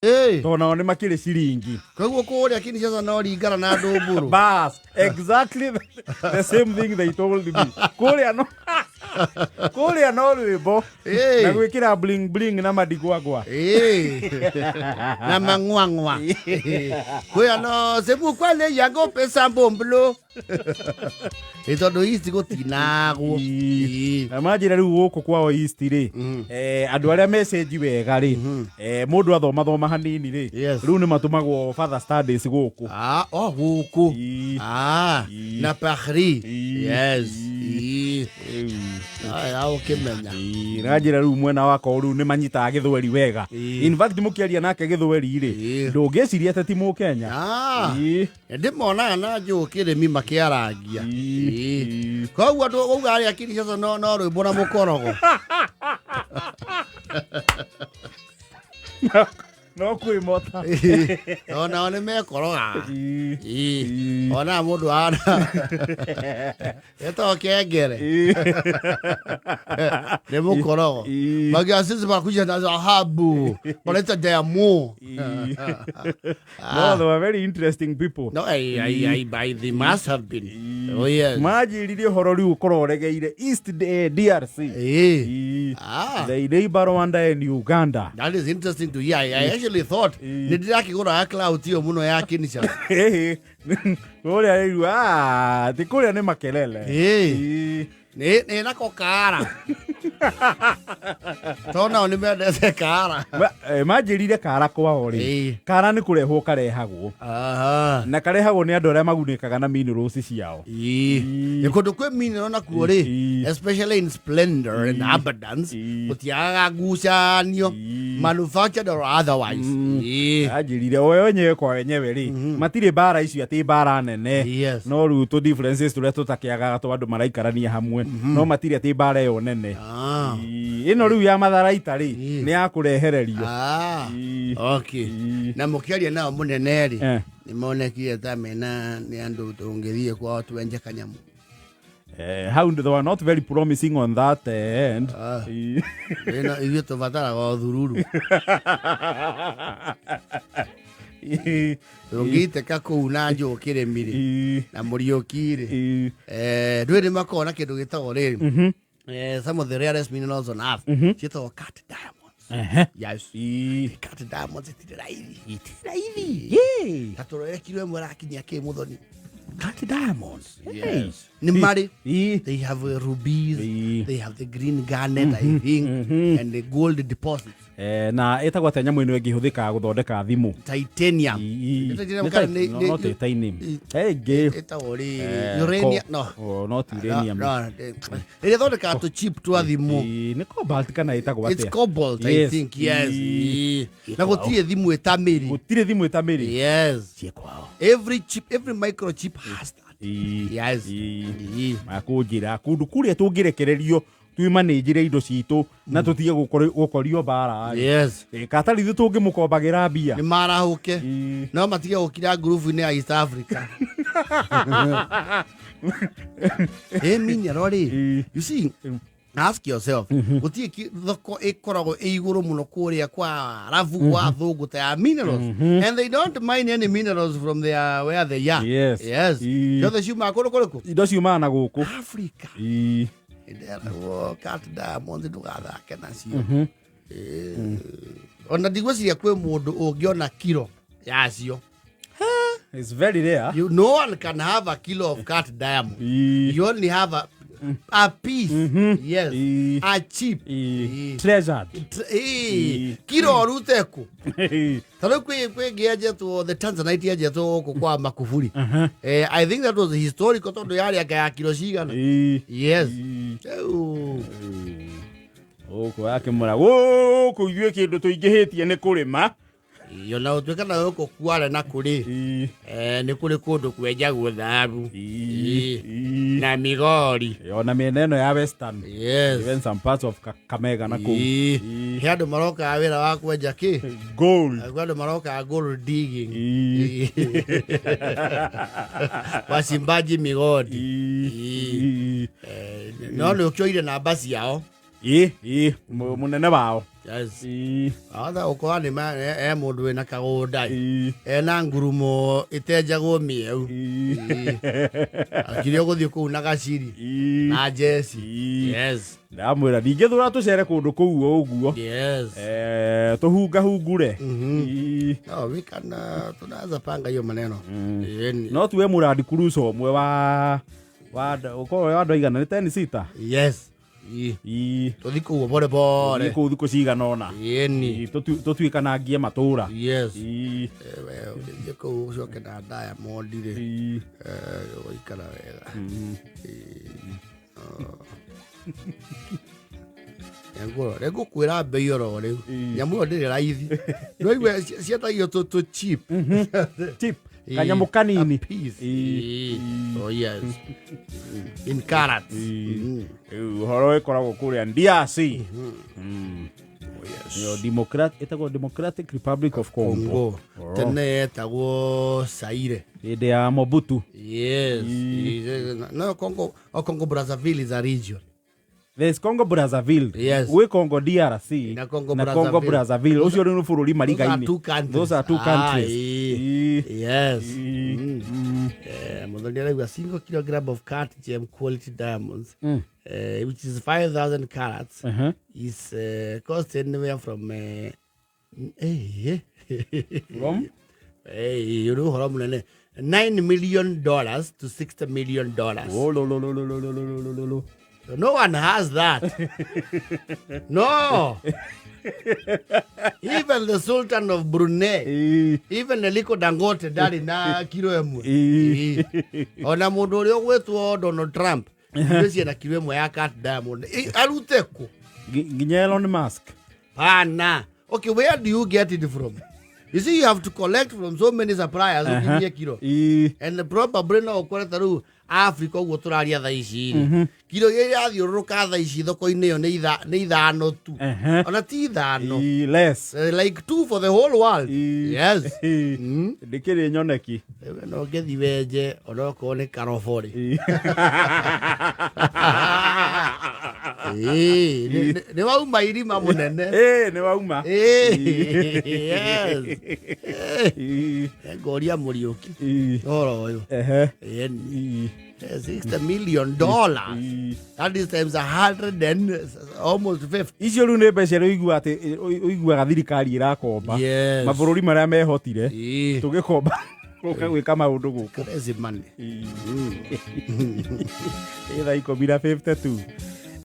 Ĩĩ. Tondũ nao nĩ makĩrĩ ciringi. Koguo kũrĩa Kinshasa no ringara na ndũmbũrũ. Bas, exactly the same thing they told me. Kũrĩa no rwĩmbo Ĩĩ. na gwĩkĩra bling bling na madigwagwa. Ĩĩ. Na mang'wang'wa. Kũrĩa no sebukwale yango pesa mbomblo. Ĩ tondũ East gũtinagwo. Ĩĩ. Na manjĩra rĩu gũkũ kwao East rĩ, andũ arĩa message wega rĩ, mũndũ athoma thoma hanini rĩ, rĩu nĩ matũmagwo further studies gũkũ. Ah, oh, gũkũ. Ĩĩ. Ah, Ĩĩ. na Paris. Ĩĩ. Yes. Ĩĩ. Ĩĩ. Aya ũkĩmenya. Ĩĩ, na njĩra rĩu mwena wakwa rĩu nĩ manyitaga gĩthweri wega. Ĩĩ. In fact mũkĩaria nake gĩthweri rĩ, Ĩĩ. ndũngĩciria atĩ ti mũkenya. Ah. Ĩĩ. Ndĩmonaga na njũũ kĩrĩmi makĩarangia. Ĩĩ. Ĩĩ. Koguo andũ auga arĩa Kinshasa no rwĩmbo na mũkorogo. No kwĩmota. Ĩĩ. Onao nĩ mekorogaga. Ĩĩ. Ĩĩ. Ĩĩ. Onaga mũndũ ahana etagwo kengere. Ĩĩ. Nĩ mũkorogo. Ĩĩ. Magiasisi makuja na dhahabu. Wanaita diamond. Ĩĩ. No, they were very interesting people. No, I, they must have been. Oh, yes. Manjĩrire ũhoro rĩu ũkorwo ũregeire East DRC. Ĩĩ. Ĩĩ. Ah. They neighbor Rwanda and Uganda. That is interesting to hear. I actually thought Ĩĩ. nĩ ndĩrakĩgũraga clout ĩyo mũno ya Kinshasa. Ĩĩ. Kũrĩa rĩu ah, ti kũrĩa nĩ makelele. Ĩĩ. Ĩĩ. Nĩ nako kaara. Tondũ nao nĩ mendete kaara. Manjĩrire kara kwao rĩ, Ĩĩ. kara nĩ kũrehwo karehagwo. Aha. Na karehagwo nĩ andũ arĩa magunĩkaga na minerals ciao. Ĩĩ. Nĩ kũndũ kwĩ mineral nakuo rĩ, Ĩĩ. especially in splendor and abundance, Ĩĩ. gũtiagaga ngucanio, Ĩĩ. manufactured or otherwise. Ĩĩ. Anjĩrire o wenyewe kwa wenyewe rĩ, matirĩ mbara icio atĩ mbara nene. Yes. No rĩu tũ differences tũrĩa tũtakĩagaga twa andũ maraikarania hamwe, no matirĩ atĩ mbara ĩyo nene. Ah. Ĩĩ, ĩno rĩu ya matharaita rĩ, Ĩĩ. nĩ ya kũrehererio. Ah. Ĩĩ. Okay. Ĩĩ. Na mũkĩaria nao mũnene rĩ, Eh. nĩ monekire ta mena nĩ andũ tũngĩthiĩ kwao twenje kanyamũ. How they were not very promising on that end. Ah. Ĩĩ. Ĩno ithuĩ tũbataraga o thururu. Ĩĩ. Tũngĩitĩka kũu na njũũ kĩrĩmi rĩ, Ĩĩ. na mũriũki rĩ, Ĩĩ. ndũĩ nĩ makoragwo na kĩndũ gĩtagwo rĩrĩ, some of the rarest minerals on earth ciĩtagwo cut diamonds. Ehe. Yes. Ĩĩ. Cut diamonds itirĩ raithi. Itirĩ raithi. Yay. Ta tũrore kiro ĩmwe ĩrakinyia kĩ mũthoni. Cut diamonds. Yes. Nĩ marĩ. Ĩĩ. They have rubies, Ĩĩ. they have the green garnet, I think, and the gold deposits. Na ĩtagwo atĩa nyamũ ĩno ĩngĩhũthĩka gũthondeka thimũ? Titanium. Ĩĩ. Titanium Nĩ kana no, not titanium. He ĩngĩ. Ĩtagwo rĩ uranium, no. Oh, not uranium. No, no, ĩrĩa ĩthondekaga tũ chip twa thimũ. Ĩĩ, nĩ cobalt kana ĩtagwo It's atĩa? cobalt, I Yes. think, yes. Ĩĩ. Ĩĩ. Na gũtirĩ thimũ ĩtamĩrĩ. Gũtirĩ thimũ ĩtamĩrĩ. Yes. Ciĩ kwao. Every chip, every microchip has that. Ĩĩ. Yes. Ĩĩ. Ĩĩ. Makũnjĩra kũndũ kũrĩa tũngĩrekererio twĩmanĩnjĩre indo citũ na tũtige gũkorio mbara rĩ. Yes. Ĩ, katari ithuĩ tũngĩmũkombagĩra mbia. Nĩ marahũke. Ĩĩ. No matige gũkira ngurubu-inĩ ya East Africa. Ĩ mineral rĩ, Ĩĩ. you see, ask yourself, gũtirĩ thoko ĩkoragwo ĩ igũrũ mũno kũrĩa kwa Arabu, kwa athũngũ ta ya minerals. And they don't mine any minerals from their, where they are. Yes. Yes. Ĩĩ. Ciothe ciumaga kũndũ kũrĩkũ? Indo ciumaga na gũkũ. Africa. Ĩĩ. Nderagwo cat diamonds ndũgathake nacio. Ĩĩ. Ona ndigwĩciria kwĩ mũndũ ũngĩona kiro yacio. It's very rare. You, no one can have a kilo of cat diamond. Ĩĩ. You only have a piece. Yes. Ĩĩ. A chip. Ĩĩ. Ĩĩ. Treasured. Ĩĩ. Kiro ũrute kũ? Ta rĩu kwĩ ĩngĩ yenjetwo, the Tanzanite yenjetwo gũkũ kwa Makufuri. I think that was historical tondũ yarĩ anga ya kiro cigana. Ĩĩ. Yes. Ĩĩ. Rĩu, Gũkũ yakĩmũra gũkũ ithuĩ kĩndũ tũingĩhĩtie nĩ kũrĩma. Ona gũtuĩka na gũkũ kware na kũrĩ, Ĩĩ. nĩ kũrĩ kũndũ kwenjagwo thahabu. Ĩĩ. Ĩĩ. Na migori. Ona mĩena ĩno ya Western. Yes. Even some parts of Kakamega na kũu. Ĩĩ. Ĩĩ. He andũ marokaga wĩra wa kwenja kĩ? Gold. Kwĩ andũ marokaga gold digging. Ĩĩ. Wachimbaji migodi. Ĩĩ. No nĩ ũkĩoire namba ciao. Ĩĩ, ĩĩ, mũnene wao. Yes. Ĩĩ, Ahota gũkorwo nĩ e mũndũ wĩna kagũnda ĩĩ, ena ngurumo ĩtenjagwo mĩeu. Ĩĩ. Akiri ũgũthiĩ kũu na gaciri Ĩĩ. na njeci. Ĩĩ. Yes. Ndamwĩra ndingĩthũra tũcere kũndũ kũu o ũguo. Yes. Tũhungahungure. Ĩĩ. No, we can tunaweza panga hiyo maneno. Ĩĩ. No tuwe mũrandi kuruca ũmwe wa ũkorwo wa andũ aigana nĩ 10 sita. Yes. Ĩĩ. Ĩĩ. Tũthiĩ kũu pole pole. Tũthiĩ kũu thikũ cigana ũna. Ĩni. Ĩĩ, tũtuĩkanangie matũra. Yes. Ĩĩ. We ũgĩthiĩ kũu ũcoke na diamond rĩ. Ĩĩ. Ũgũikara wega. Ngũkwĩra mbei oro rĩu. Nyamũ ĩyo ndĩrĩ raithi. Nĩwaigua cietagio tũ cheap. Chip. Kanyamũ kanini. A piece. Ĩĩ. Ĩĩ. Oh yes. In carats. Rĩu ũhoro ĩkoragwo kũrĩa DRC. Oh yes. Nĩyo ĩtagwo Democratic Republic of Congo. Congo. Tene yetagwo Zaire. Hĩndĩ ya Mobutu. Yes. No, Congo, oh, Congo Brazzaville is a region. There's Congo Brazzaville. Yes. Gwĩ Congo DRC Na Congo na Congo Brazzaville. Brazzaville. Ũcio rĩu nĩ bũrũri Those are marigaini. two countries. Those are two Ah, countries. ĩĩ. Ĩĩ. Yes. Ĩĩ. Mũthoni arauga single kilogram of cut gem quality diamonds which is 5000 carats is cost anywhere from From? Ũyũ ũhoro mũnene, $9 million to $60 million. Oh, lo, lo, lo, lo, lo, lo, lo, lo, lo, lo. No one has that. No. Even the Sultan of Brunei, even Aliko Dangote ndarĩ na kiro ĩmwe. Ĩĩ. Ĩĩ. Ona mũndũ ũrĩa ũgwĩtwo Donald Trump ngwĩciria na kiro ĩmwe ya cut diamond. Arute kũ? Nginya Elon Musk. Pana. Okay, where do you get it from? You see, you have to collect from so many suppliers ũkinyie kiro. And probably no ũkore ta rĩu Africa ũguo tũraria thaa ici rĩ, kiro iria irathiũrũrũka thaa ici thoko-inĩ ĩyo nĩ 5 tu. Ona ti 5. Ĩĩ, less. Like two for the whole world. Ĩĩ. Yes. Ĩĩ. Ndĩkĩrĩ nyoneki. Rĩu no ngĩthi wenje onokorwo nĩ karobo rĩ. Ĩĩ, nĩ wauma irima mũnene. Ĩĩ, nĩ wauma. Ĩĩ, yes. Ĩĩ. Ngoria Mũriũki Ĩĩ. ũhoro ũyũ. Ĩĩ. $60 million. Ĩĩ. That is times 100 and almost 50. Icio rĩu nĩ mbeca iria ũiguaga atĩ ũiguaga thirikari ĩrakomba. Yes. Mabũrũri marĩa mehotire Ĩĩ. tũgĩkomba gũka gwĩka maũndũ gũkũ. Crazy money. Ĩ thaa 10:52.